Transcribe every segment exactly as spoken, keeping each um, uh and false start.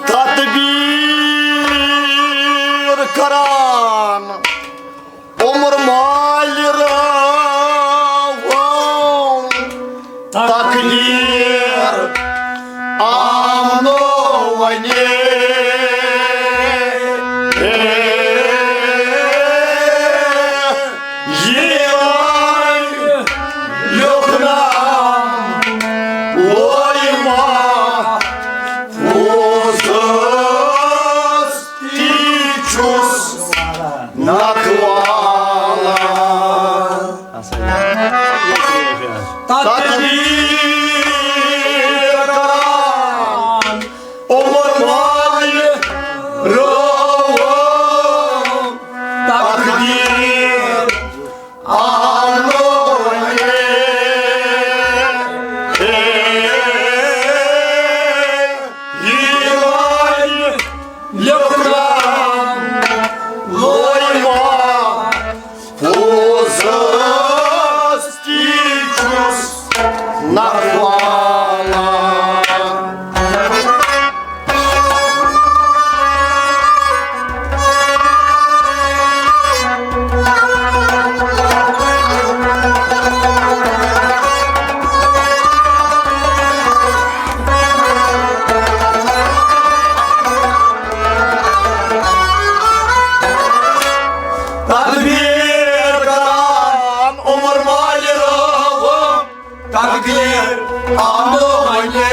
تدبیر کران عمر مالہِ راوُن، تقدیر آمنو ونے۔ یہِ آے لیوٚکھنام لوے محفوظس، تی چھُس نکھوالان۔ تدبیر کران عمر مالہِ راوُن، تقدیر آمنو ونے۔ یہِ آے لیوٚکھنام لوے محفوظس، تی چھُس نکھوالان۔ تدبیر کران عمر مالہِ راوُن، تقدیر آمنو ونے۔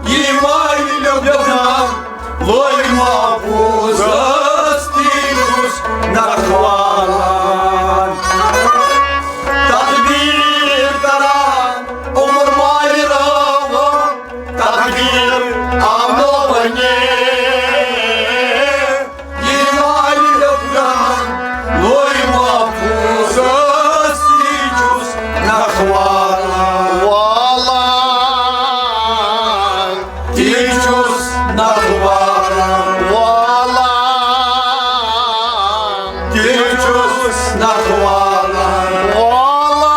یہِ آے لیوٚکھنام لوے محفوظس، تی چھُس نکھوالان۔ تدبیر کران عمر مالہِ راوُن، تقدیر آمنو ونے۔ یہِ آے لیوٚکھنام لوے محفوظس، تی چھُس نکھوالان۔ والان۔ تی چھُس نکھوالان۔ والان۔ تی چھُس نکھوالان۔ والان۔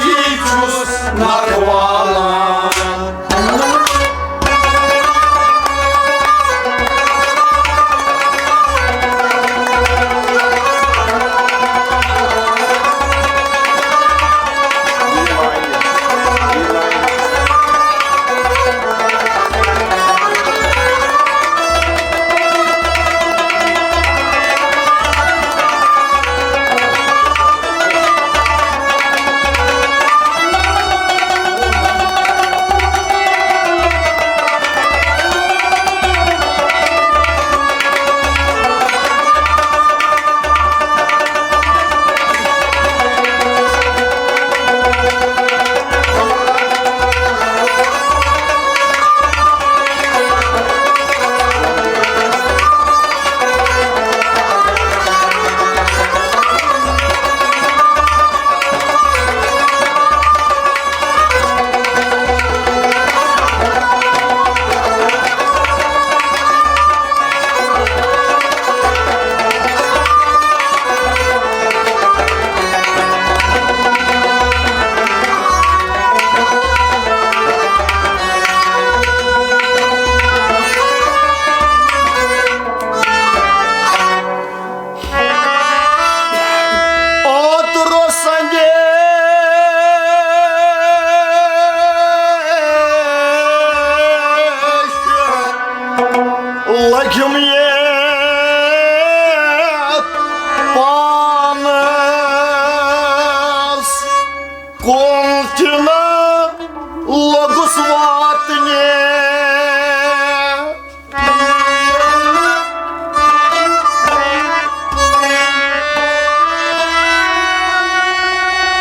تی چھُس نکھوالان۔ اوترٕ سنجے لٔگِم یتھ پانس کُن تہِ نہٕ لوٚگُس واتنہِ۔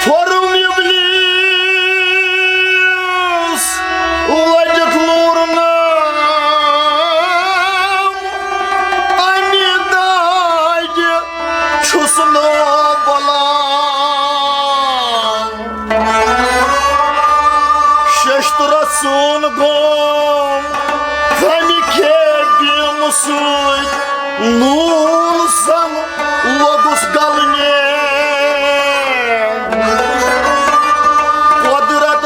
پھوٚرُم اِبلیٖس لٔجِتھ لوٗرنہٕ، اَمہِ داغہِ چھُس نہٕ بلان۔ ششتُر سُن گوم، تَمہِ کھے بیٖمہٕ سۭتۍ نوٗن زَن لوٚگُس گلنہِ۔ قۄدرت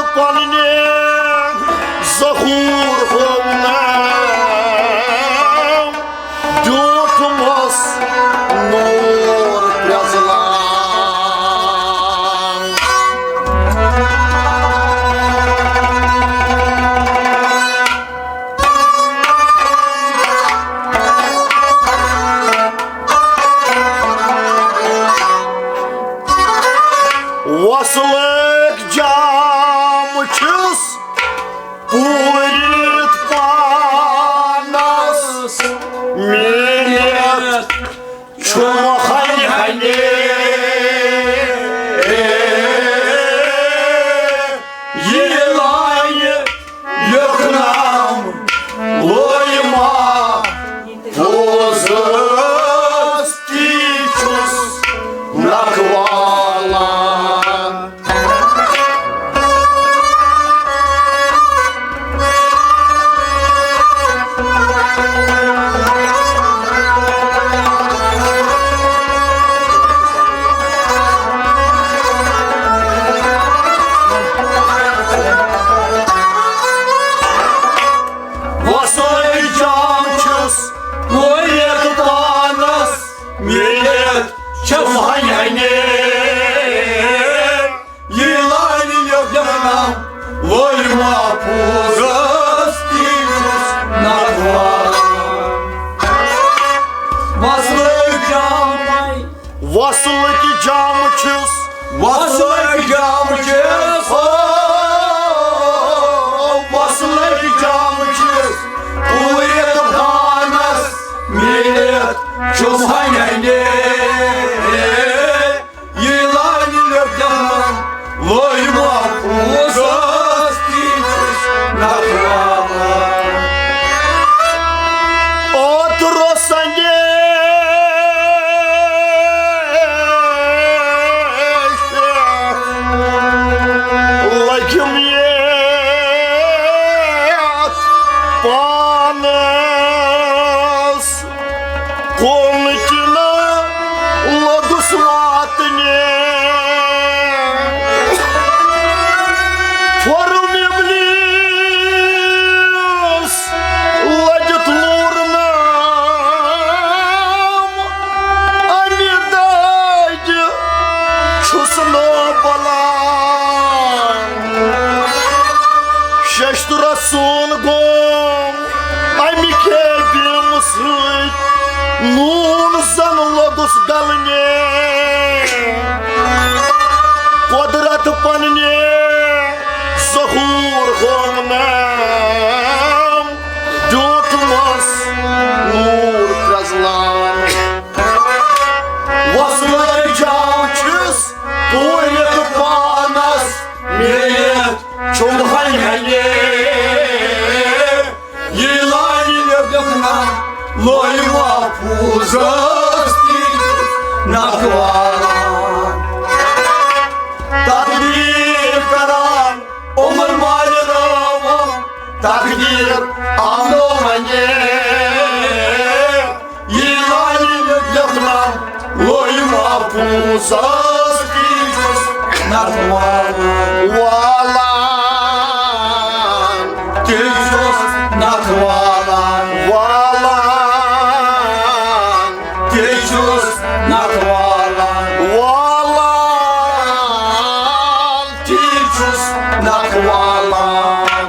رسول گوٚو اَمہِ کھیبِم سۭتۍ، نوٗن زَن لوٚگُس گلنہِ۔ قۄدرت پننہِ ظہوٗر ہوونم، دیُتمس نوٗر پرٛزلان۔ وۄزلٲوۍ جاو چھِس پوٗرِتھ پانس، میٖٹھ چھُم ہنہِ ہنہِ۔ ییٖلانی لیوٚکھنا لویہِ محفوٗظس تہِ نتھ والان۔ تقدیٖر کران عمر مالہِ راوان، تقدیٖر آمدو ونے۔ ییٖلانی لیوٚکھنا لویہِ محفوٗظس تہِ چھُس نتھ والان۔ والان تہِ چھُس نتھ والان۔ والان تہِ چھُس نتھ والان۔ والان تہِ چھُس نتھ والان۔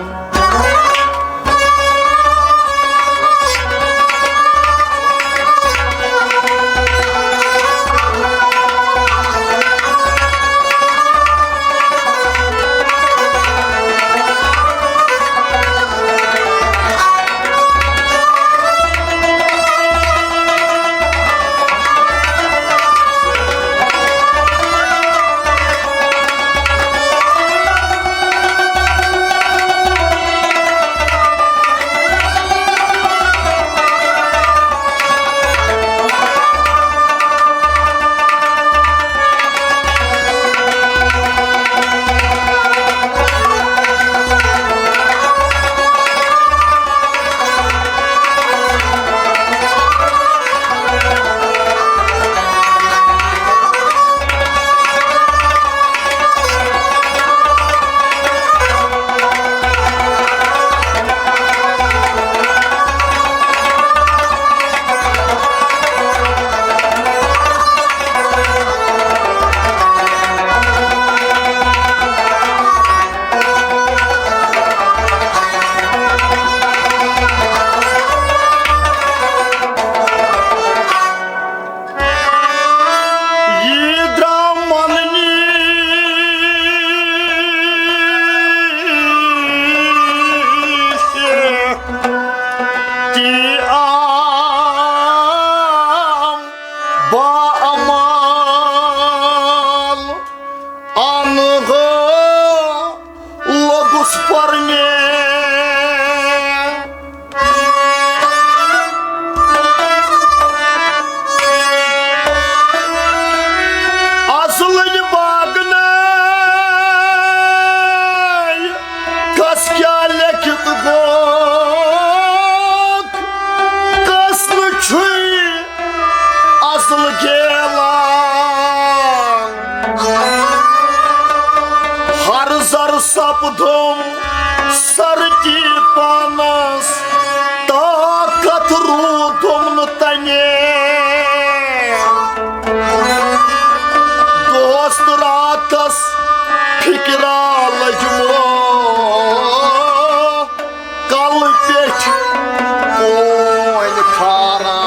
یہِ درٛامن نِش تہِ آم با عمل انہو لوٚگُس پرنہِ۔ اصلٕنۍ باگنَے کس کیٛاہ لیٚکھِتھ گوٚو، کس نہٕ چھُے اصل کھیلان۔ ہر زر سپدم سرتی پانس، طاقت روٗدم نہٕ تنے۔ دوست راتس فکرا لجمو، کل پیٹھ کون کھاران۔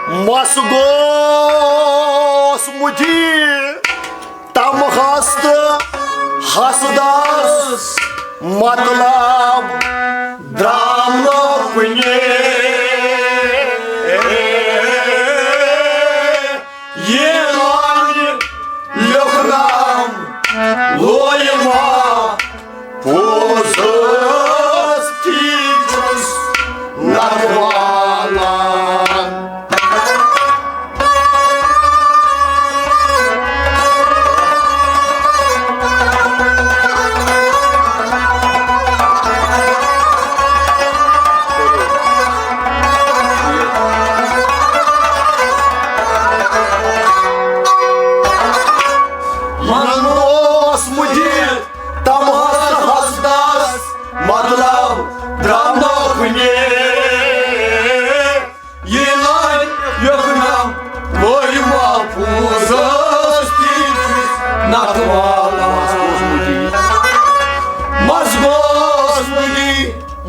مس گوس مجھے تمہس تہٕ حسدس مطلب درٛاو نہٕ کُنہِ۔ یہِ لانہِ لیوٚکھنام لویہِ ما پوٚزُس تہِ چھُس نہٕ والان۔ منوس مجھے تمہس حسد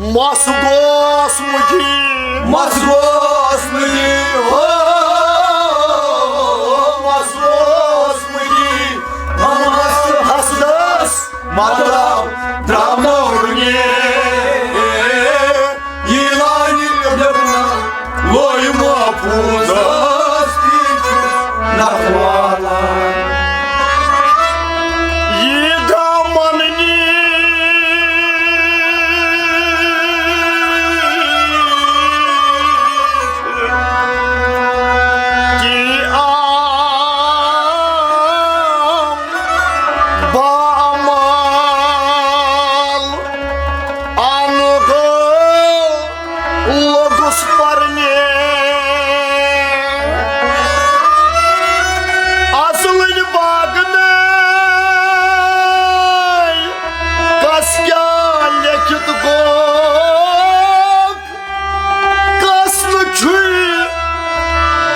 مس گوس مُجی، مس گوس مُجی، ہو، مس گوس مُجی، مس حسدس مطلب درٛاونو وُنہِ۔ یہِ لانہِ لیوٚکھنا لوے محفوظس تہِ چھُس نکھٕ والان۔ یہِ دامن نِش تہِ آو بامال انُگو لوٚگُس پرنہِ۔ اصلٕنۍ باغہٕ نٲے کس کیٛاہ لیکھِتھ گوٚو؟ کس نہٕ چھُے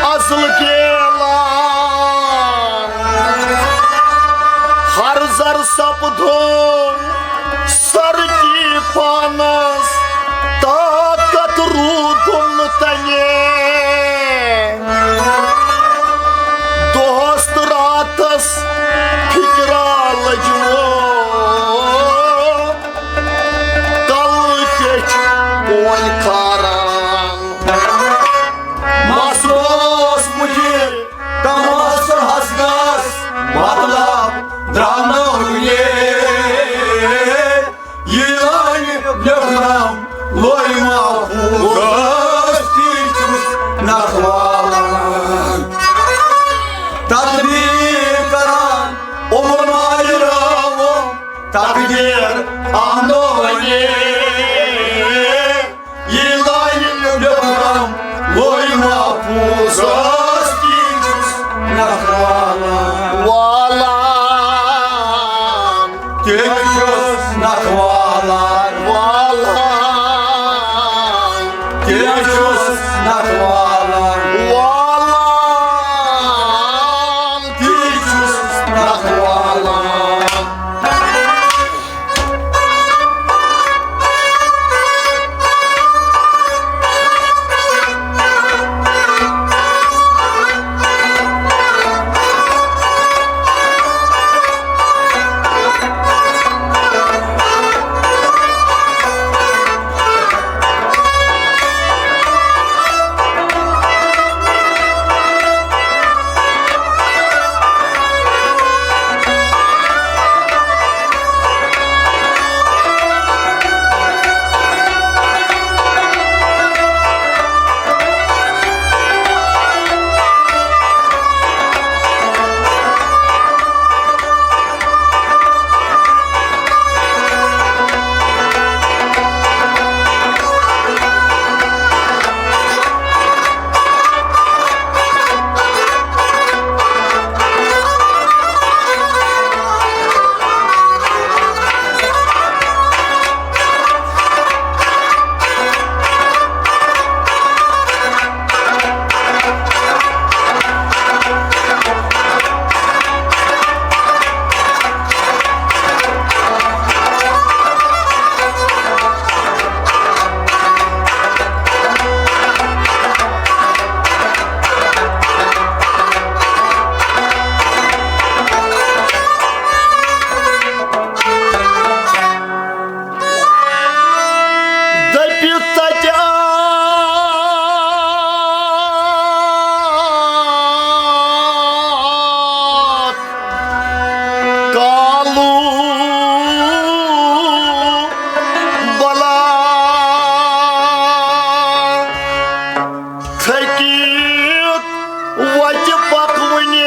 اصل کیلان؟ ہر زر سپدوم سرتی پانس، طاقت روٗدُم نہٕ تنے۔ دۄہس تہٕ راتس فکرا لٔجمو، تلہٕ پیٚٹھۍ پونۍ کھاران۔ مس اوس مُجہِ، تمس حسدس مطلب درٛاونو یہِ۔ یہِ لانہِ لیوٚکھنم لوے محفوظس تہِ چھُس نکھٕ والان۔ تدبیر کران عمر مالہِ راوُم، تقدیر آمدو ونے۔ یہِ لانہِ لیوٚکھنم لوے محفوظس تہِ چھُس نکھٕ والان۔ والان۔ تہِ چھُس نکھٕ والان۔ والان۔ تہِ چھُس نکھٕ والان۔ والان۔ تہِ چھُس نکھٕ والان۔ دٔپِتھ تَتہِ اَکھ کالوٗ بَلا، تھٔکِتھ وَتہِ پَکوٕنہِ۔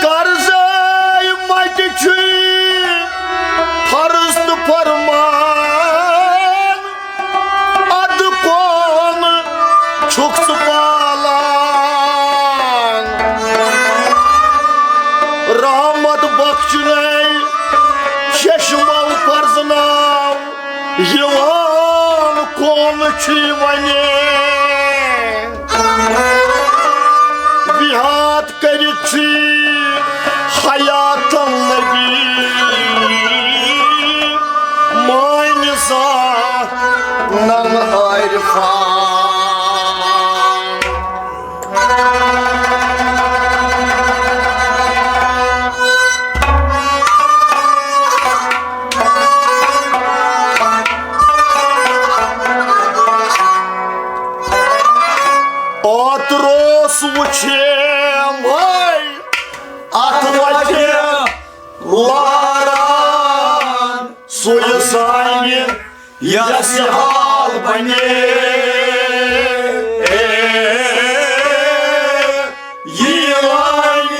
قرضے مَتہِ چھُے فرض تہٕ فرمان، اَدٕ کون چھُکھ ژٕ پالان؟ رحمت بخشنے چشمو پرزناو، یِوان کون چھُے وَنے؟ یاد کٔرِتھ چھُے حیاتن نبی، مٲنۍ زانن عارفان۔ اوترٕ اوس وٕچھے مے اتھ وتہِ لاران، سُے زانہِ یس یہِ حال بنے۔ یہِ لانہِ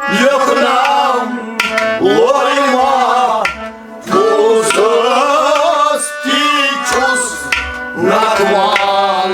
لیوٚکھناو لوے ما پوٚزس تی چھُس نکھٕ والان۔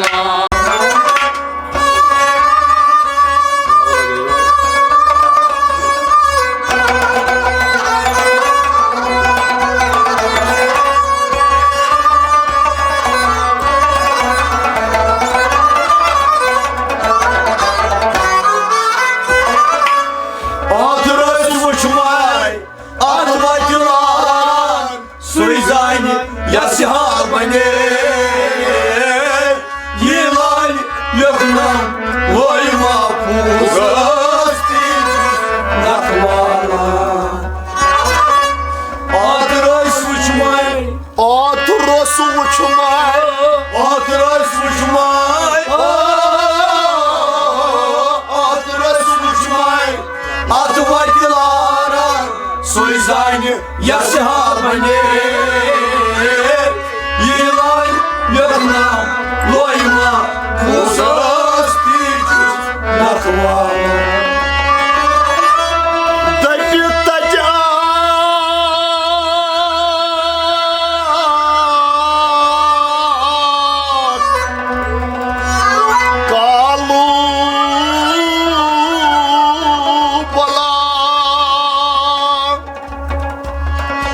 اوترٕ اوس وٕچھمے اتھ وتہِ لاران، سُے زانہِ یس یہِ حال بنے۔ یہِ لانہِ لیوٚکھناو لوے ما پوٚزس تی چھُس نکھٕ والان۔ اوترٕ اوس وٕچھمے، اوترٕ اوس وٕچھمے، اوترٕ اوس وٕچھمے، اوترٕ اوس وٕچھمے اتھ وتہِ لاران، سُے زانہِ یس یہِ حال بنے۔ یہِ لانہِ لیوٚکھناو لوے ما پوٚزس تی چھُس نکھٕ والان۔ دٔپِتھ تتہِ اکھ کالوٗ بلا،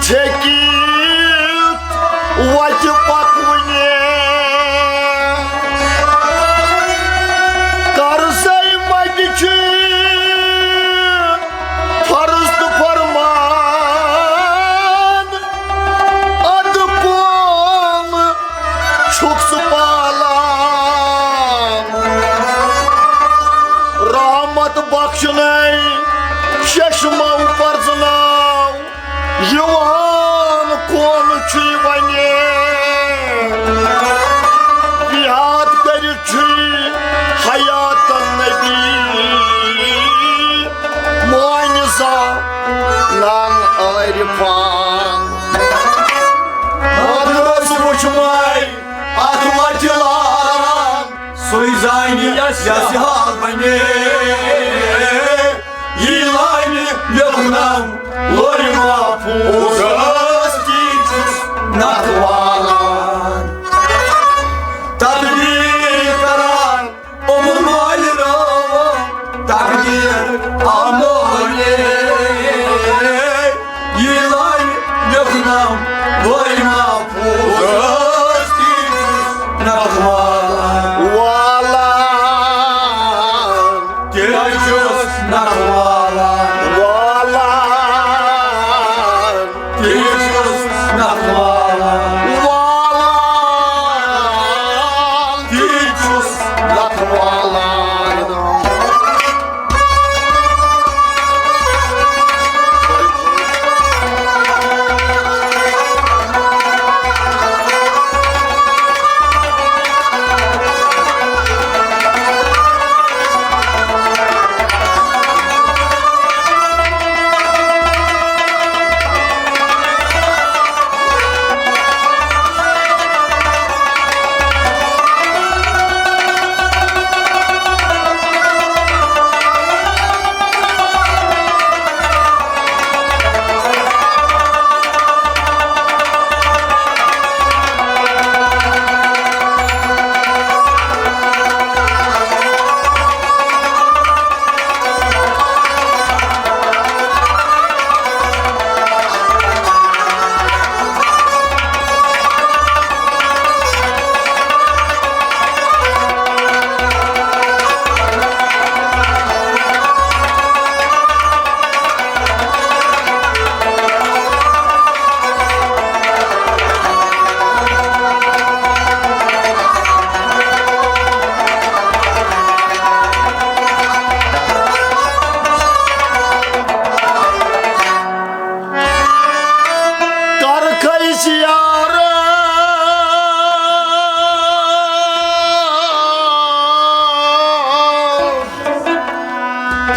چھٔکِتھ وتہِ پکوٕنہِ۔ قرضے متہِ چھُ فرض تہٕ فرمان، ادٕ کون چھُکھ ژٕ پالان؟ رحمت بخشنے چشمو پرزناو، یِوان کون چھُے ونے؟ یاد کٔرِتھ چھُے حیاتن نبی، مٲنۍ زانن عارفان۔ اوترٕ اوس وٕچھمے اتھ وتہِ لاران، سُے زانہِ یس یہِ حال بنے۔ یہِ لانہِ لیوٚکھناو لوے ما پوٚزس تی چھُس نکھٕ والان۔ تدبیر کران عمر مالہِ رٲو، تقدیر آمولے۔ یہِ لانہِ لیوٚکھناو لوے ما پوٚزس تی چھُس نکھٕ والان۔ والان۔ تیٚلہِ چھُس نکھٕ والان۔ والان۔ تیٚلہِ چھُس نکھٕ والان۔ والان۔ تیٚلہِ چھُس نکھٕ والان۔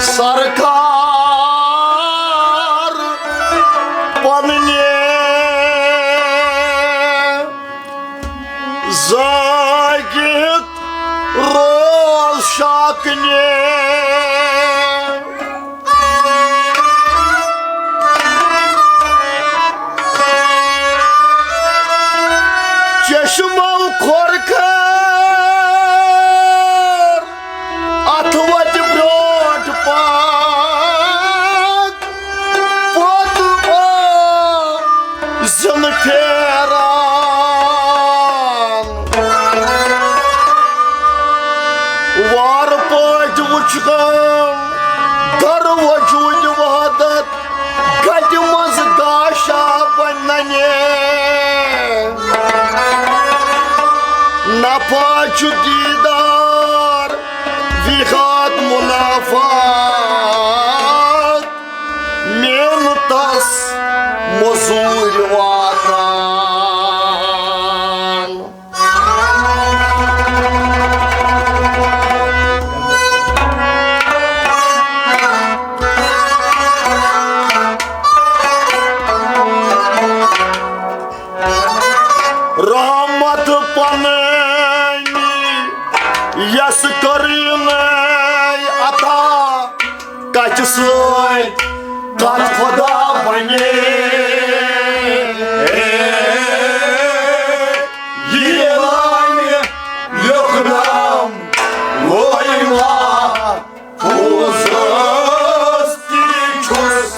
سرکار پننہِ زٲگِتھ روز شاکنہِ۔ چشمو کھۄر کھار اتھ وتہِ برونٛٹھ پتھ، پوٚت آو زِنہٕ پھیران۔ وارٕ پٲٹھۍ وُچھان در وجوٗدِ وحدت، گَتہِ منٛز گاشا بننہِ۔ نفع چھُ دیٖدار، وِہات منافعات، محنتس مزوٗرۍ واتان۔ رحمت پننی یس کٔرٕنَے عطا، کتھِ سۭتۍ کتھ خدا بنے۔ یہِ لامہِ لیوٚکھنم وٲے ما پوٚز ٲس تی چھُس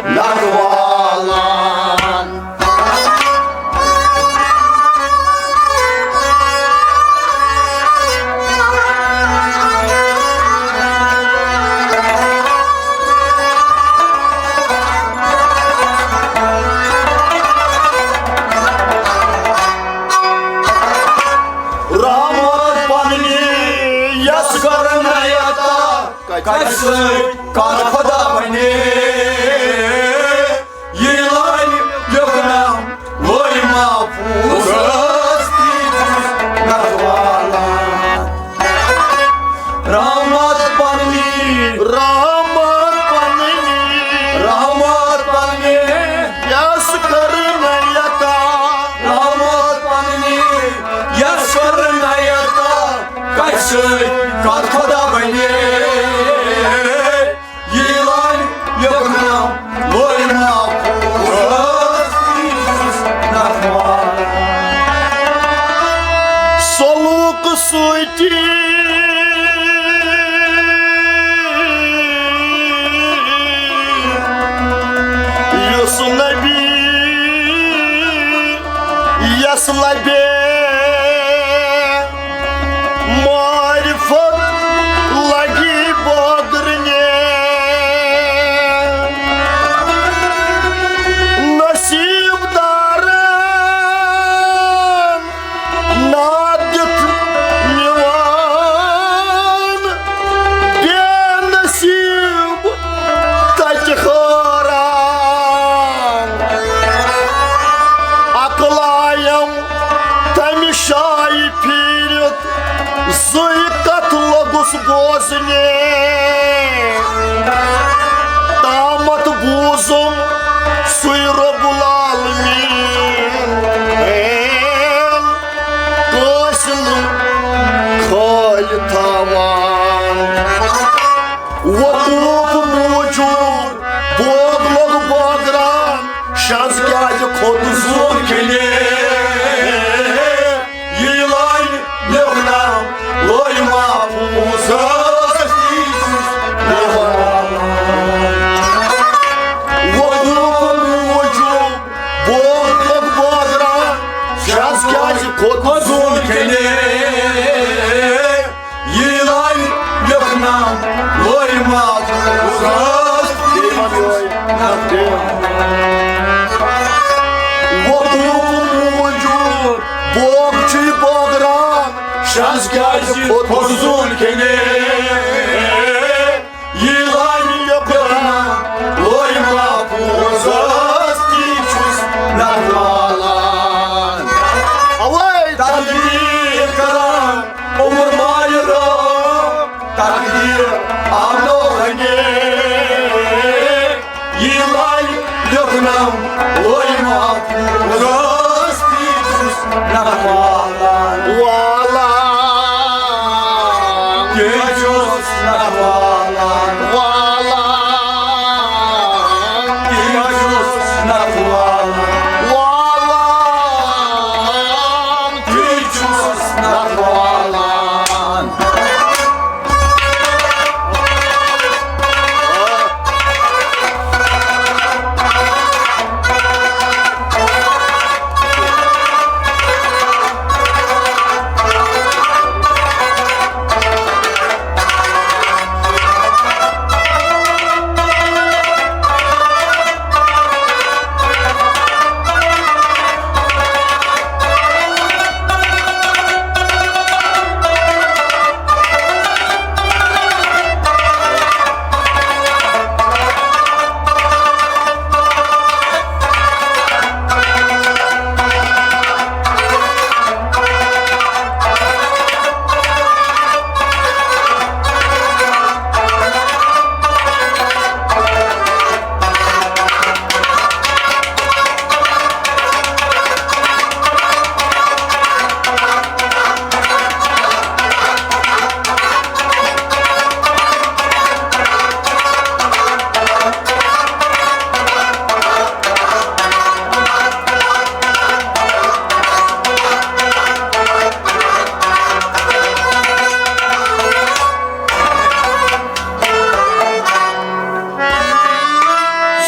نکھٕ والان۔ رحمت پننی یس کرن عطا، کتھِ سۭتۍ کتھ خدا بنے۔ یہِ لامہِ لیوٚکھنم وٲے ما پوٚز ٲس تی چھُس نکھٕ والان۔ رحمت پننی، رحمت پننی، رحمت پننی یس کرن عطا، رحمت پننی یس کرن عطا، کتھِ سۭتۍ کتھ خدا بنے۔ یہِ لامہِ لیوٚکھنم وٲے ما پوٚز ٲس تی چھُس نکھٕ والان۔ سلوٗک سۭتی یُس نبی یس لبے، معرفت لگی بٲگرنہِ۔ نصیب دارن نادِتھ نِوان، بے نصیب تتہِ حٲران۔ عقل آیم تمہِ شایہِ پھیٖرِتھ، زٕے کتھ لوٚگُس بوزنہِ۔ تامتھ بوٗزُم سُے رب العالمین، کٲنٛسہِ نہٕ خٲلۍ تھاوان۔ وقوٗف موٗجوٗب بوگ لوٚگ بٲگران، شز کیٛازِ کھوٚت زوٗن کِنہِ؟ یہِ لامہِ لیوٚکھنم وٲے ما پوٚز ٲس تی چھُس نکھٕ والان۔ وقوٗف موٗجوٗب بوگ لوٚگ بٲگران، شز کیٛازِ کھوٚت زوٗن کِنہِ؟ یہِ لامہِ لیوٚکھنم وٲے ما پوٚز ٲس تی چھُس نکھٕ والان۔ وقوٗف موٗجوٗب بوگ چھُے بٲگران، شز کیٛازِ کھوٚت زوٗن کِنہِ؟ یہِ لامہِ لیوٚکھنم وٲے ما پوٚز ٲس تی چھُس نکھٕ والان۔ اوے تقدیر کران عمر مایہِ رٲو، تقدیر آو نو رنگے۔ والان۔ والان۔ کیٛاہ چھُس نہٕ والان؟ والان۔ کیٛاہ چھُس نہٕ والان؟ والان۔ کیٛاہ چھُس نہٕ والان؟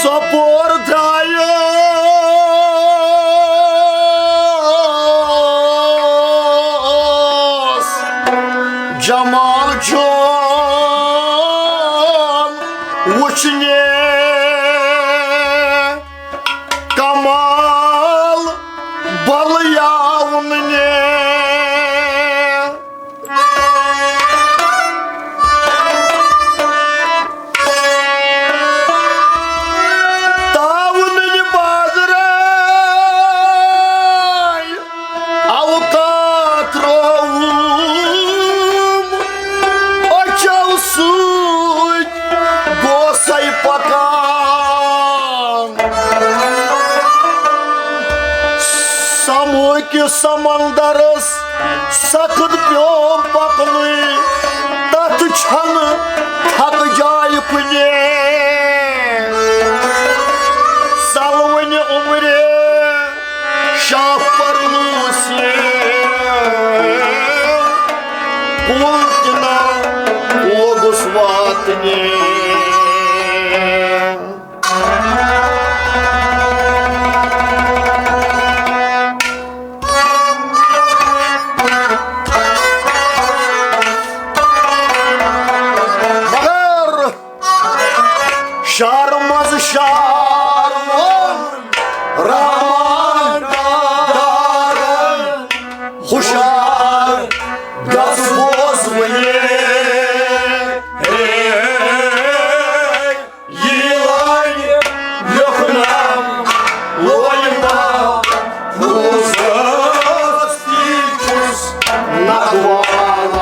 ژۄپور درٛایس جمال چون وٕچھنہِ، کمال بلیاونہِ۔ تاونہِ بازرے اوقات رووُم، أچھو سۭتۍ گوسَے پکان۔ سموکہِ سمندرس سخت پیوم پکنُے، تتھ چھنہٕ تھکہٕ جایہِ کُنے۔ سلوٕنہِ عمرِ شاہ پرنوس یہِ، کُل تہِ نہ لوگُس واتنہِ۔ مگر شہر منٛز شہر ووٚن رحمان دارن، ہُشار گژھ بوز وۄنۍ۔ یہِ لٲنۍ لیوٚکھنم لولہِ محفوظس، تی چھُس نکھٕ والان۔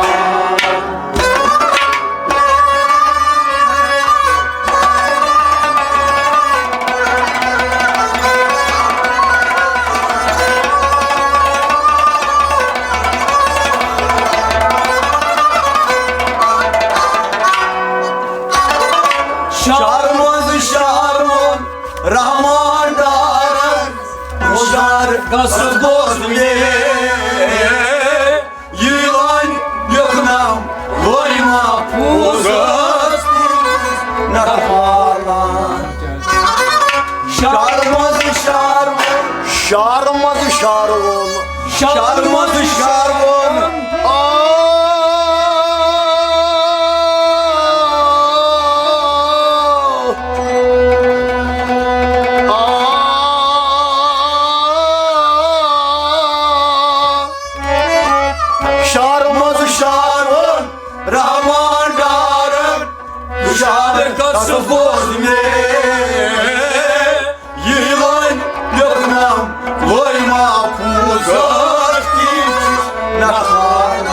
شہر منٛز شہر ووٚن رحمان دارن، ہُشار گژھ بوز مےٚ۔ یہِ لٲنۍ لیوٚکھنم لولہِ محفوظس، نکھٕ والان۔ شہر منٛز شہر ووٚن۔ شہر منٛز شہر ووٚن۔ شہر منٛز شہر ووٚن۔ آ، آ، شہر منٛز شہر ووٚن رحمان دارن، ہُشار گژھ بوز مےٚ۔ یہِ لٲنۍ لیوٚکھنم لولہِ محفوظس، تی چھُس نکھٕ والان۔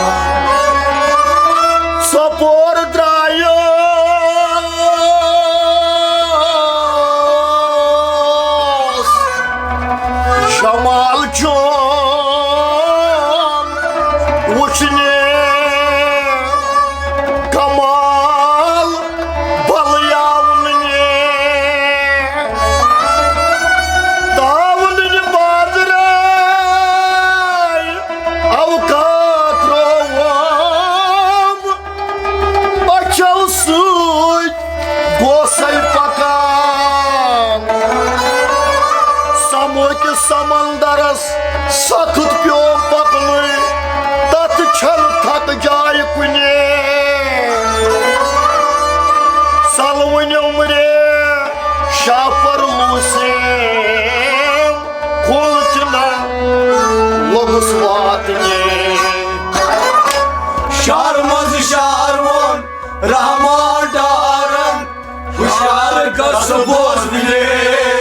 ژۄپور درٛایس وٕچھنہِ کمال بلیاونہِ۔ تاونہِ بازرے اوقات روم، اچھو سۭتۍ گوسے پکان۔ سمکہِ سمندرس سخت پیوم پکنُے، تتھ چھنہٕ تھکھ جایہِ کُنہِ۔ سلوٕنۍ عمرِ شاہ پر لوسیم کھول تہِ نہ لوٚگُس واتنہِ۔ شہر منٛز شہر ووٚن رحمان ڈارن، ہُشار گژھ بوزنہِ۔